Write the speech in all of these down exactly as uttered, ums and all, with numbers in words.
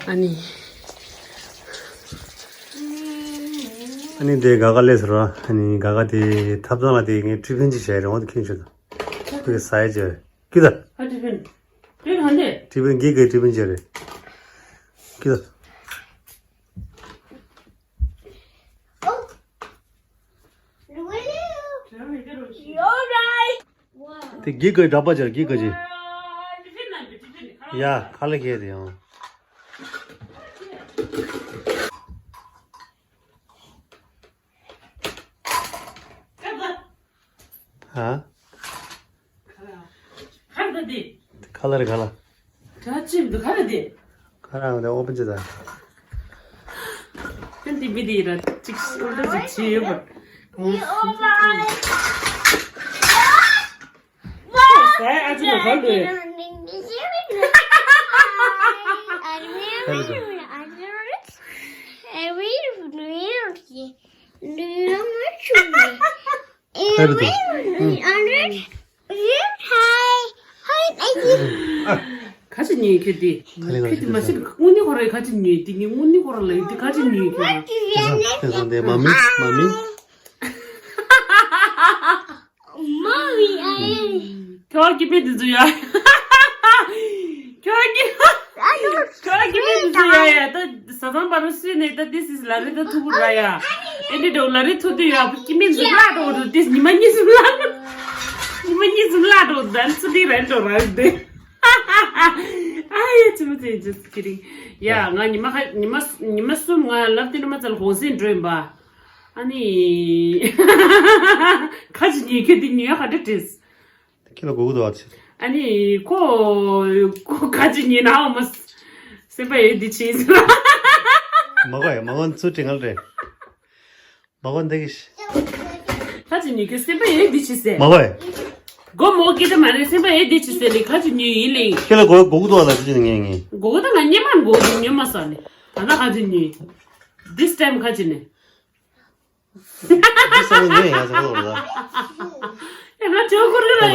ཨ་ནི། ཨ་ནི་དེ་ག་ག་ལས་ཟེར་བ། ཨ་ནི་ག་ག་དེ་ཐབ་ཚང་ལ་དེ་ངས་ཀྲི་ཕིན་ཅིག་བྱས་རེད། འོ་དེ་ཁྱེད་ཆོད་དང་། ཁོས་ཟ་ཡ་བྱས་རེད། ཀི་ད། ཨ་ཀྲི་ཕིན། ཀྲི་ཕིན་ག་འདི། ཀྲི་ཕིན་གི་གི་ཀྲི་ཕིན་བྱས་རེད། ཀི་ད། དེ་གི་གི་འདྲ་པ་བྱས་རེད། གི་གི་ཅི། ཡ་ཁ་ལ་ཁྱེད་དེ་ཡང་། ཧ། ཁ་ལ་རེ་ཁ་ལ། ཁ་ལ་རེ་ཁ་ལ། ཁ་ལ་རེ་ཁ་ལ། ཁ་རང་དེ་ཨོ་པན་ཅི་ད། ཁན་དེ་མི་དེ་ར་ཅིག་ཨོ་ལ་ཅིག་ཅི་ཡོད་པ། ཨ་ཅི་ན་ག་ལ། ཧེ་རི་ཏུ། ག་ཅི་ཉོས་ཁྱོད་དེ། ཁྱོད་དེ་མ་ཤི་དངུལ་ནི་ཁོ་ར་ག་ཅི་ཉོས་དེ་ངས་དངུལ་ནི་ཁོ་ར་ལ་ཡོད་དེ་ག་ཅི་ཉོས་ཁྱོད་ར། དེ་སོང་དེ་མ་མི་མ་མི། Mommy, I ཁྱོད་ཀྱི་པི་དེ་ཚོ་ཡ། ཁྱོད་ཀྱི། ཁྱོད་ཀྱི་པི་དེ་ཚོ་ཡ་ཡ་ད་ས་ཚང་པ་རུ་སུས་ནས་ད་this is ལ་རི་ད་ཐུ་བུ་ར་ཡ། ཨེ་འདི་འདྲ་ལ་རི་ཐུ་དུ་ཡ་ཀི་མི་ཟུ་ལ་འགྲོ་འདུག this ཉི་མ་གཉིས་ཟུ་ལ་འགྲོ། ཉི་མ་གཉིས་ཟུ་ལ་འགྲོ་ད་ཚུ་དི་རན་འགྲོ་ར་དེ། ཨ་ཡ་ཅི་མ་ཚེ་just kidding ཡ། ང་ཉི་མ་ཁ་ཉི་མ་ཉི་མ་གསུམ་ང་ལབ་དེ་ནི་མ་ཚལ་གོང་སེང་འགྲོ་ཡིན་པ། ཨ་ནི། ཁ་ཅིག་ཉན་ཁྱོད་འདི་ཉོས་ཧ་འདྲ་བྲིས། ཁྱེད་ལ་གོ་གི་འདུག་ཨ་ཅེ། ཨ་ནི་ཁོ་ཁོ་ཁ་ཅིག་ཉན་ན་འོ་མ། སེམས་པ་ཡོད་འདི་བྱེད་ཟེར། མ་གོ་ཡ་མ་གོ་ཚུར་དྲི་ང་ལ་རེད། མ་གོ་འདི་གི་ཤི། ཁ་ཅིག་ཉན་ཁྱོད་སེམས་པ་ཡོད་འདི་བྱེད་ཟེར། མ་གོ་ཡ། སྒོ་མོ་སྐད་ཆ་མ་རེད། སེམས་པ་ཡོད་འདི་བྱེད་ཟེར་ལེ། ཁ་ཅིག་ཉན་ཡིན་ལེ། ཁྱེད་ལ་གོ་གོ་གི་འདུག་ཨ་ལ་ཅི་ཅི་ངེ་ངེ། གོ་གི་ད་ང་སྙན་མ་གོ་གི་ཉན་མ་ས་ནི། ད་ད་ཁ་ཅིག་ཉན། This time ཁ་ཅིག་ནི། འདི་ས་ནི་ངས་ཡང་ཚང་ལོག་ལ། ཡང་ང་ཇོ་ཁོ་རེ་ལ་ཡ།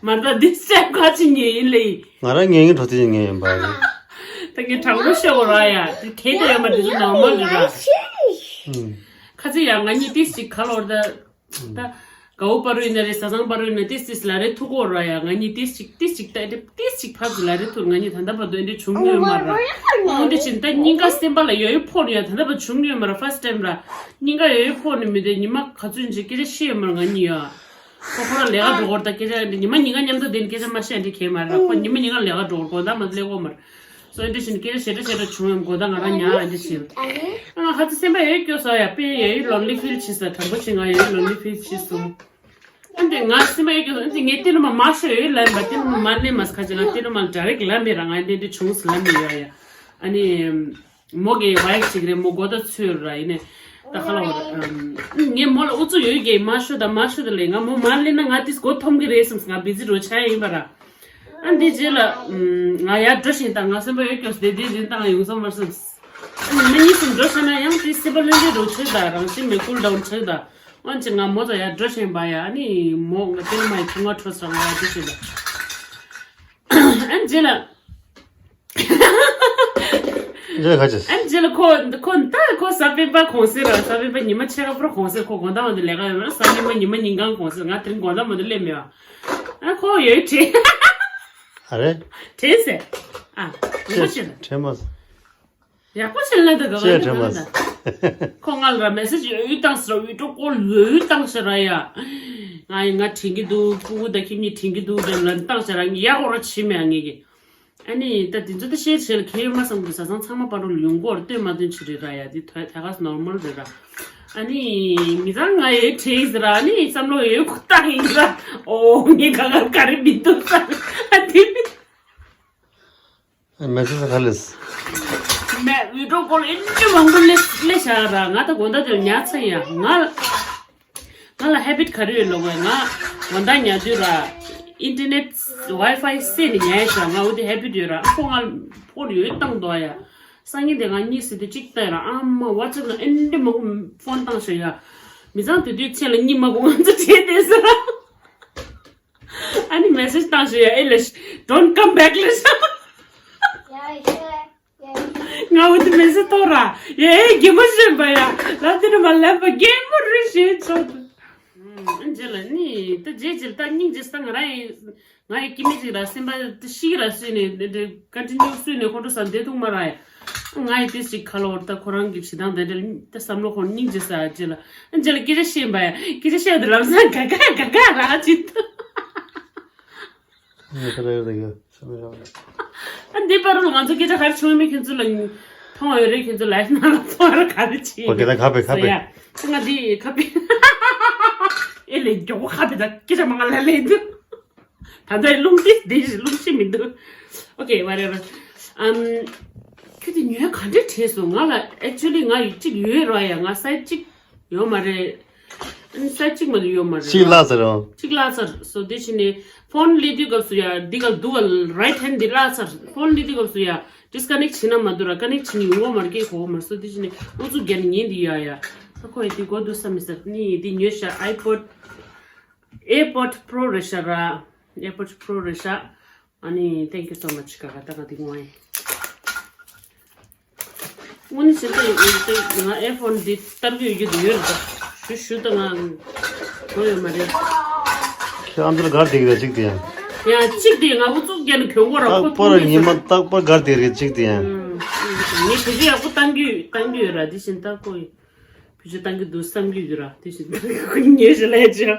མ་ད་འདི་སེམས་ཁ་ཅིག་ཉན་ཡིན་ལེ། ང་རང་ངེས་ངེས་གྲོ་ཚི་ངེས་ཡིན་པ་རེད། ད་ངས་དྲང་པོ་བཤད་གོ་ར་ཡ། དེ་དེ་ད་ཡ་མ་འདི་ཚོ་ནོར་མལ་རེད་ར། ཁ་ཅིག་ཡ་ང་གཉིས་ཏིས་ཅིག་ག་ལོར་ད། ད། དགའ་བོ་པ་རུ་ཡིན་ན་རེད། ས་སང་པ་རུ་ཡིན་ན་ཏིས་ཏིས་ལ་རེ་ཐུག་གོ་ར་ཡ། ང་གཉིས་ཏིས་ཅིག་ཏིས་ཅིག་ད་ཏིས་ཅིག་ཕར་ཚུར་ལ་རེ་ཐུག་ང་གཉིས་ད་ལྟ་བར་དུ་འདི་བྱུང་ཡོད་མ་ར། འོ་འདི་ཕྱིན་ད་སྙིང་ག་སེམས་པ་ལ་ཡོད་ཡོད་ཕོག་ཡོད། ད་ལྟ་བར་བྱུང་ཡོད་མ་ར། first time ར། སྙིང་ག་ཡོད་ཡོད་ཕོག་ནི་མི་འདུག་ཉི་མ་ག་ཚོད་ཅིག་སྐད་ཆ་བཤད་ཡོད་མ་ར་ང་གཉིས་ཡ། ཁོ་ཁོ་ར་ལས་ཀ་འགྲོ་གོ་ར། ད་སྐད་ཆ་ཉི་མ་ཉིན་ག་མཉམ་དུ་བསྡད་ནས་སྐད་ཆ་མ་བཤད་འདི་གས་མ་ར། ཁོ་ཉི་མ་ཉིན་ག་ལས་ཀ་འགྲོ་གོ་ར། དགོང་དག་མ་ལས་གོ་མ་ར། སོ་འདི་བཞིན་སྐད་ཆ་ཞེ་དྲག་ཞེ་དྲག་བྱུང་ཡོང་གོ་ད་ང་རང་ཉལ་ཨ་འདི་བྱེད། ཨ་ང་ཧ་ཙི་སེམས་པ་ཡོད་སྐྱོ་ས་ཡ་དཔེ་ཡོད་lonely feel བྱེད་ས། དྲང་པོ་བྱེད་ང་ཡོད་lonely feel བྱེད་སོང་། ཨ་འདི་ང་སེམས་པ་ཡོད་སྐྱོ་ས་ཨ་འདི་ངས་ཏི་ལོ་མ་མ་ཤོད་ཡོད་ལབ་མ། ཏི་ལོ་མ་མ་ལེན་མ་ཁ་ཅིག་ང་ཏི་ལོ་མ་direct ལབ་མེད་ར། ང་འདི་འདི་བྱུང་ས་ལབ་མེད་ཡ་ཡ། ཨ་ནི་མོ་གི་wife ཅིག་རེད། མོ་གོ་ད་ཚོད་ར་ཡིན་ནས་ད་ཁ་ལ་བ་ངས་མོ་ལ་ཨུ་ཚུགས་ཡོད་ཀྱི་མ་ཤོད་ད་མ་ཤོད་ད་ལས་ང་མོ་མ་ལེན་ན་ང་ཏིས་གོ་འཐོམ་གི་རེད་བསམས། ང་བི་ཛི་རོ་ཆ་ཡིན་པ་ར། ཨ་འདི་རྗེས་ལ་ང་ཡར་འགྲོ་བཞིན་ད་ང་སེམས་པ་ཡོད་སྐྱོ་སྟེ་འདི་འཛིན་སྟངས་ཡོང་ས་མ་སོང་། ཨ་ནི་མི་གཉིས་སུ་འགྲོ་ས་ན་ཡང་དེ་སེམས་པ་ལྷོད་ལྷོད་འགྲོ་ཆོག་ད་རང་སེམས་མེ་cool down ཆོག་ད། ཨོན་ཅི་ང་མོ་ཚོ་ཡར་འགྲོ་བཞིན་པ་ཡ། ཨ་ནི་མོ་ང་ཏེ་མ་ཡི་ཐུང་ང་འཕྲོ་ས་ང་ཡར་འགྲོ་བཞིན་པ། ཨ་ནི་རྗེས་ལ། རྗེས་ལ་ག་ཅི། ཨ་ནི་རྗེས་ལ་ཁོ་ཁོ་ད་ཁོ་ས་པན་པ་གོང་སེ་ར། ས་པན་པ་ཉི་མ་ཕྱེད་ཀ་པུ་ར་གོང་སེ། ཁོ་དགོང་དག་མ་དུ་ལས་ཀ་ཡོད་མ་ར། ས་ཉི་མ་ཉི་མ་ཉིན་གང་གོང་སེ། ང་དེ་རིང་དགོང་དག་མ་དུ་སླེབས་མེད་བ། ཨ་ཁོ་ཡོད་དྲན། ཨ་རེ། དྲན་སེ། ཨ་ངོ་ཤེས་ན། དྲན་མ་སོང་། ཡག་པོ་བྱས་ལ་འདི་ག་བ་ཅེས་དྲན་མ་སོང་། ཁོ་ང་ལ་ར་message ཡོད་ཡོད་བཏང་ཟེར་བི་ཌི་ཡོ་ཀོལ་ཡོད་ཡོད་བཏང་ཟེར་ར་ཡ། ང་ཡི་ང་དྲན་གི་འདུག་ཕྲུ་གུ་དང་ཁྱིམ་གཉིས་དྲན་གི་འདུག་དེ་ལ་བཏང་ཟེར་ར་ཡག་པོ་ར་བྱེད་མེད་ངེས་ཀྱི། ཨ་ནི་ད་དེ་ཚོ་ད་ཤེར་བྱེད་ལ་ཁེལ་ཡོད་མ་བསམ་གི། ས་ཚང་ཚང་མ་པ་རུ་ལ་ཡོང་གོ་ར་སྟོན་མ་སྟོན་ཆི་རེད་ར་ཡ། དེ་ཐ་ཐ་ག་ས་normal རེད་ར། ཨ་ནི་མི་ཚང་ང་ཡོད་དྲན་ཟེར་ར། ཨ་ནི་བསམ་བློ་ཡོད་ཁུ་ཏག་ཡིན་ར། ཨོ་ངས་ག་ག་ག་རེ་མི་འདུག་ས་ཨ་དེ། མེ་སེ་ཇི་ག་ལས། མེ་བི་ཌི་ཡོ་ཀོལ་ཨིན་ཅི་མང་པོ་ལས་ལས་བྱ་ར། ང་ད་དགོང་དག་དེར་ཉལ་ཚར་ཡ། ང་ང་ལ་ཧེ་བིཊ་ག་རེ་ཡོད་ལོ་གོ། ང་དགོང་དག་ཉལ་དུས་ར་ཨིན་ཊར་ནེཊ་ཝའི་ཕའི་སེ་ནས་ཉལ་ཡ་ཤག་ང་འོ་དེ་ཧེ་བིཊ་ཡོད་ར། ཨ་ཁོ་ང་ཕོན་ཡོད་བཏང་འདུག་ཡ། སང་ཉིན་དེ་ང་གཉིད་སད་དེ་གཅིག་ལྟ་ཡ་ར། ཨ་མ་ཝ་ཊི་སེབ་ལ་ཨིན་ཅི་མང་པོ་ཕོན་བཏང་ཤག་ཡ། མི་ཚང་དེ་དུས་ཚེ་ལ་གཉིད་མ་ཁུག་ང་ཚོ་བྲེལ་བསྡད་ཟེར་ར། ཨ་ནི་མེ་སེ་ཇི་བཏང་ཞུ་ཡ་ཨེ་ལེ། Don't come back ལེ་ཤ། ང་འོ་དེ་མེ་སེ་ཐོ་ར། ཡ་ཨེ་རྒན་མོ་ཞེས་པ་ཡ། ལ་དེ་ནི་མ་ལབ་པ་རྒན་མོ་རུ་ཞེས་ཆོག་ཏུ། རྗེས་ལ་ནི་ད་རྗེས་རྗེས་ད་སྙིང་རྗེ་ས་ང་རང་ཡིན། ང་ཡི་སྐྱེ་མི་ཅིག་ར་སེམས་པ་ཤི་ར་སུས་ནས་ཀ་ཊི་ནིའུ་སུས་ནས་ཁོང་ཁྲོ་ས་འདས་ཐུག་མ་ར་ཡ། ང་ཡི་དེ་ཞིག་ཁ་ལོ་ད་ཁོ་རང་གི་བྱེད་སྟངས་དེ་འདྲ་ད་བསམ་བློ་ཁོང་སྙིང་རྗེ་ས་རྗེས་ལ། རྗེས་ལ་སྐད་ཆ་བཤད་པ་ཡ། སྐད་ཆ་བཤད་དུ་ལམ་སང་ག་ག་ག་ག་ར་ཅིག་ཏུ། ངས་ཁ་ལ་ཡོད་ད་ཡོད་ས་མི་རང་། ཨ་འདི་པར་ལ་ང་ཚོ་སྐད་ཆ་ག་རེ་བྱུང་མེད་ཁྱེད་ཚོ་ལ་མཐོང་བ་ཡོད་རེད། ཁྱེད་ཚོ་ལ་ཡིན་ན་ལ་མཐོང་བ་ག་རེ་བྱེད། ཨོ་ཁེ་ད་ཁ་པེ་ཁ་པེ། ང་འདི་ཁ་པེ། ཨེ་ལས་མགྱོགས་པོ་ཁ་པེ་ད་སྐད་ཆ་མང་ལ་ལས་འདུག་ད་ལྟ་རླུང་འདི་འདི་རླུང་ཤི་མི་འདུག་ཨོ་ཁེ་ཝ་ཊེ་ཝར། ཨམ། ཁྱོད་དེ་ཉོས་ག་འདྲས་བྲིས་སོང་ང་ལ། ཨེག་ཅུ་ལི་ང་ཡི་གཅིག་ཡོད་ར་ཡ། ང་སའི་ཛི་གཅིག་ཡོད་མ་རེད། ཨ་ནི་ས་གཅིག་མ་གཏོགས་ཡོད་མ་རེད། གཅིག་བརླག་ཚར་རོ། གཅིག་བརླག་ཚར་སོ། དེ་བྱས་ནས་ཕོན་སླེབས་དུས་སྐབས་སུ་ཡ་འདི་ག་འདུག་ག་རའིཊ་ཧེན་འདི་བརླག་ཚར། ཕོན་སླེབས་དུས་སྐབས་སུ་ཡ་ཌིས་ཀ་ནེག་བྱེད་ན་མ་འདུག་ར། ཀ་ནེག་བྱེད་ནི་ཡོང་གི་མ་རེད། སྐད་གོ་གི་མ་རེད་སོ། དེ་བྱས་ནས་ཨུ་ཚུགས་རྒྱག་ནས་ཉན་འདི་ཡ་ཡ། ས་ཁོ་ཡ་འདི་གོ་འདུག་ས་མི་ས་ནི་འདི་ཉོས་ཤག་ཨེར་པོཌ། ཨེར་པོཌ་པྲོ་རེད་ཤག་ར། ཨེར་པོཌ་པྲོ་རེད་ཤག་ཨ་ནི་thank you so much ག་ག་ད་ག་དེ་ངོ་ཨེ། དངོས་གནས་བྱས་ཙང་ང་ཨེ་ཕོན་འདི་ལྟར་གྱི་ཡོད་རྒྱུ་དེ་ཡོད་རེད་ད། ཞུ་ཞུ་ད་ང་གོ་ཡོད་མ་རེད། ཁྱེད་ཨ་མདོར་གར་བསྡད་ཀྱི་རེད་གཅིག་དེ་ཡང་། ཡང་གཅིག་དེ་ང་འུ་ཚུགས་རྒྱག་ནས་གྱོན་གོ་ར་ཁོ་རྟག་པར་ཐུག་ཉི་མ་རེད་རྟག་པར་གར་བསྡད་རེད་གཅིག་དེ་ཡང་། ངས་བེད་སྤྱོད་ཡག་པོ་བཏང་གི་བཏང་གི་ཡོད་ར། དེ་བཞིན་ད་ཁོ་བེད་སྤྱོད་བཏང་གི་འདུག་བསམ་གྱི་ཡོད་ར། དེ་བཞིན་ད་ཁོ་ཉེ་ཞིག་ལས་བྱ།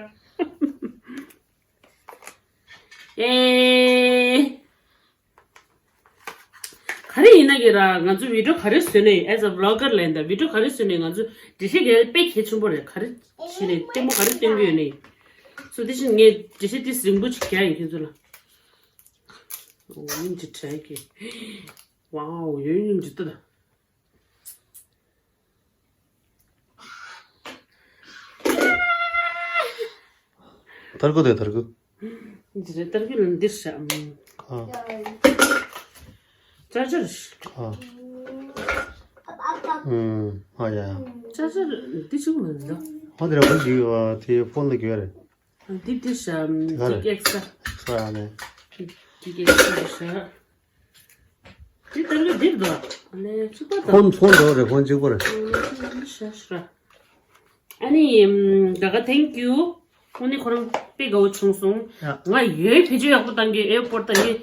ཨེ། ག་རེ་ཡིན་ན་གི་ར་ང་ཚོ་བི་ཌི་ཡོ་ག་རེ་བཟོས་ནས་as a vlogger ལབ་ཡིན་ད། བི་ཌི་ཡོ་ག་རེ་བཟོས་ནས་ང་ཚོ་འགྲེལ་བཤད་གལ་དཔེ་གལ་ཆེན་པོ་རེད། ག་རེ་བྱས་ནས་ལྟད་མོ་ག་རེ་སྟོན་གི་ཡོད་ནས། སོ་དེ་བཞིན་ངས་འགྲེལ་བཤད་ཏིས་རིང་པོ་ཅིག་རྒྱག་ཡིན་ཁྱེད་ཚོ་ལ། འོ་སྙིང་རྗེ་དྲན་གི། ཝའོ་ཡོད་སྙིང་རྗེ་ལྟ་ད། ཐར་ཀུ་དེ་ཐར་ཀུ། འདི་རེད་ཐར་ཀུ་ལ་འདིར་བཞག་ཨ། ཅ་ཅར། ཨ། ཨུམ། ཨ་ཡ་ཡ། ཅ་ཅར་འདི་ཆུང་མིན་འདུག་ཧོ་དེ་ར་ཧོ་འདི་ཨ་དེ་ཕོན་ལ་གྱོད་རེད། འདི་འདིར་བཞག་འདི་ག་རེ། འདི་ཀེག་ས། ས་ཡ་ནས། འདི་ཀེག་ས་བཞག་འདི་ལྟར་གི་འདིར་འདུག་ཨ་ནི་གཅིག་པ་དང་། ཕོན་ཕོན་འདྲ་རེད། ཕོན་གཅིག་པ་རེད། ཨ་ནི་ཤ་ཤ་ར། ཨ་ནི་ད་ག་thank you། ཁོང་ནི་ཁོ་རང་དཔེ་དགའ་བོ་བྱུང་སོང་། ཡ། ང་ཡོད་བེད་སྤྱོད་ཡག་པོ་བཏང་གི་ཨེར་པོར་བཏང་གི་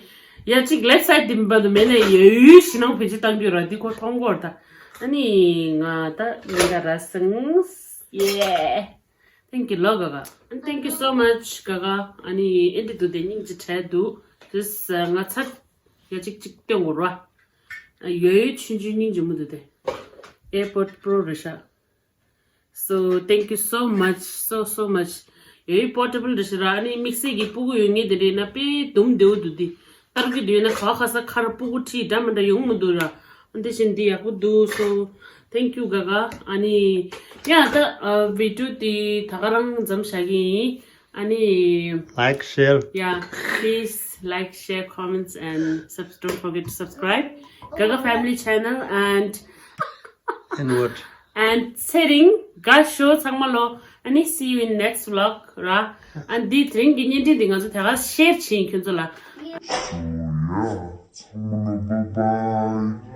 ཡ་གཅིག་ལེབ་སའིད་འདི་མ་དུ་མེད་ནས་ཡ་ཡུལ་ཞི་ནང་བེད་སྤྱོད་བཏང་གི་ཡོད་ར། འདི་ཁོ་མཐོང་གོ་ར་ད། ཨ་ནི་ང་ད་མི་འདྲ་ར་སང་ཡེ། Thank you ལོ་ག་ག་ཨ་thank you so much ག་ག་ཨ་ནི་ཨེ་འདི་འདུག་དེ་སྙིང་རྗེ་བྲལ་འདུག་དེས་ང་ཚ། ཡ་གཅིག་གཅིག་སྟོན་དགོས་ར། ཡོད་ཡོད་ཆུང་ཆུང་སྙིང་རྗེ་མོ་འདུག་དེ། ཨེར་པོཌ་པྲོ་རེད་ཤག So thank you so much so so much. ཡོད་ཡོད་པོར་ཊེ་བལ་རེད་ཤག་ར། ཨ་ནི་དམིགས་བསལ་གྱི་ཕྲུ་གུ་ཡོད་ངེས་དེ་རེད་ན་དཔེ་དུམ་བདེ་བོ་འདུག་དེ། ལྟར་གྱི་འདུག་ཡོད་ན་ག་ཁ་ས་ཁར་ཕྲུ་གུ་ཁྲིད་འདྲ་མི་འདྲ་ཡོང་མི་འདུག་ར། འདི་བཞིན་འདི་ཡག་པོ་འདུག So thank you ག་ག་ཨ་ནི། ཡ་ད་བི་ཌི་ཡོ་འདི་ད་ག་རང་མཚམས་བཞག་གི་ཡིན། ཨ་ནི། Like, share. Yeah, please like, share, comments, and subs- don't forget to subscribe. Gaga Family Channel and Inward. And ཚེ་རིང་དགའ་ཤོག་ཚང་མ་ལོ། ཨ་ནི་see you in next vlog ར། ཨ་འདི་དེ་རིང་གི་བརྙན་འཕྲིན་འདི་ང་ཚོ་དེ་ག་ཤེར་བྱེད་ཡིན་ཁྱོད་ཚོ་ལ། So yeah, ཚང་མ་ལོ་bye bye.